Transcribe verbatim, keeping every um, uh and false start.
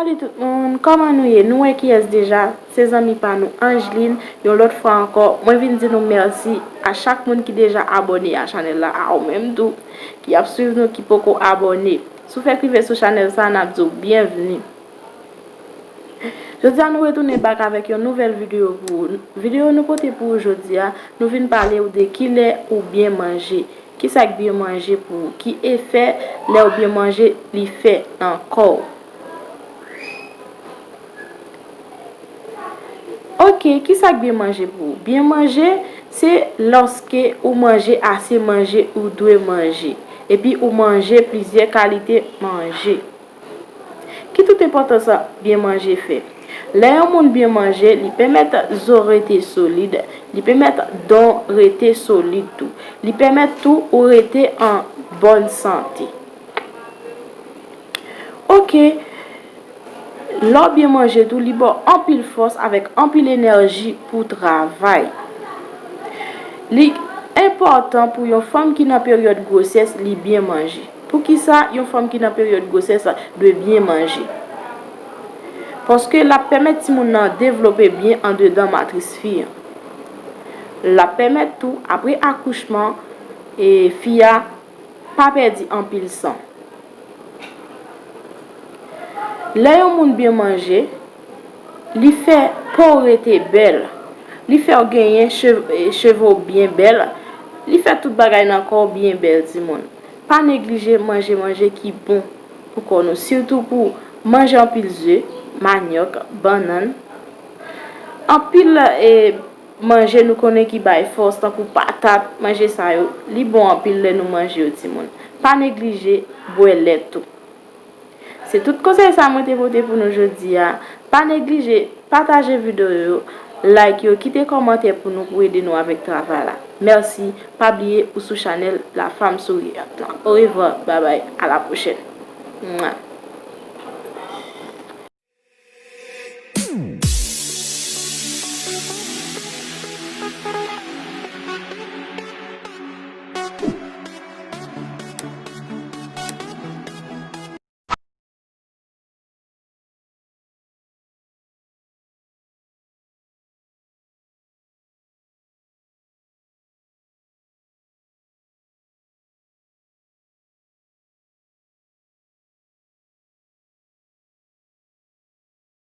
Salut tout moun, kòman nou ye? Nou wè kiyès deja? Se zanmi pa nou Angeline. Yon lòt fwa ankò, mwen vin di nou mèsi a chak moun ki deja abòne a chanèl la, a ou menm tou ki ap swiv nou ki poko abòne. Si w fèk rive sou chanèl sa, n ap di w byenvni. Jodi a nou retounen back avèk yon nouvèl videyo pou ou. Videyo nou pote pou ou jodi a, nou vin pale w de kilè ou byen manje. Kisa k byen manje pou ou? Ki efè lè w byen manje li fè nan kò w? Oke, kisa k byen manje pou ou? Byen manje, se lòske ou manje ase manje ou dwe manje, epi ou manje plizyè kalite manje. Ki tout enpòtans byen manje fè? Lè yon moun byen manje, li pèmèt zo rete solid, li pèmèt don rete solid tou. Li pèmèt tou ou rete an bòn sante. Oke, lè w byen manje tou, li ba w anpil fòs avèk anpil enèji pou w travay. Li enpòtan pou yon fanm ki nan peryòd gwosès li byen manje. Poukisa yon fanm ki nan peryòd gwosès dwe byen manje? Paske l ap pèmèt timoun nan devlope byen andedan matris fi an. L ap pèmèt tou, apre akouchman, e, fi a pa pèdi anpil san. Lè yon moun byen manje, li fè po w rete bèl. Li fè w genyen cheve, cheve w byen bèl. Li fè tout bagay nan kò w byen bèl, timoun. Pa neglije manje manje ki bon pou kò nou, sitou pou manje anpil ze, manyòk, bannann. Anpil, e, manje nou konnen ki bay fòs, tankou patat, manje sa yo, li bon anpil lè nou manje yo, timoun. Pa neglije bwè lèt tou. Se tout konsèy sa mwen te pote pou nou jodi a. Pa neglije pataje videyo yo, like yo, kite kòmantè pou nou, pou ede nou avèk travay la. Mèsi, pa bliye ou sou chanèl La Femme Souriante lan. Orevwa, babay, a la pwochèn. Mwa.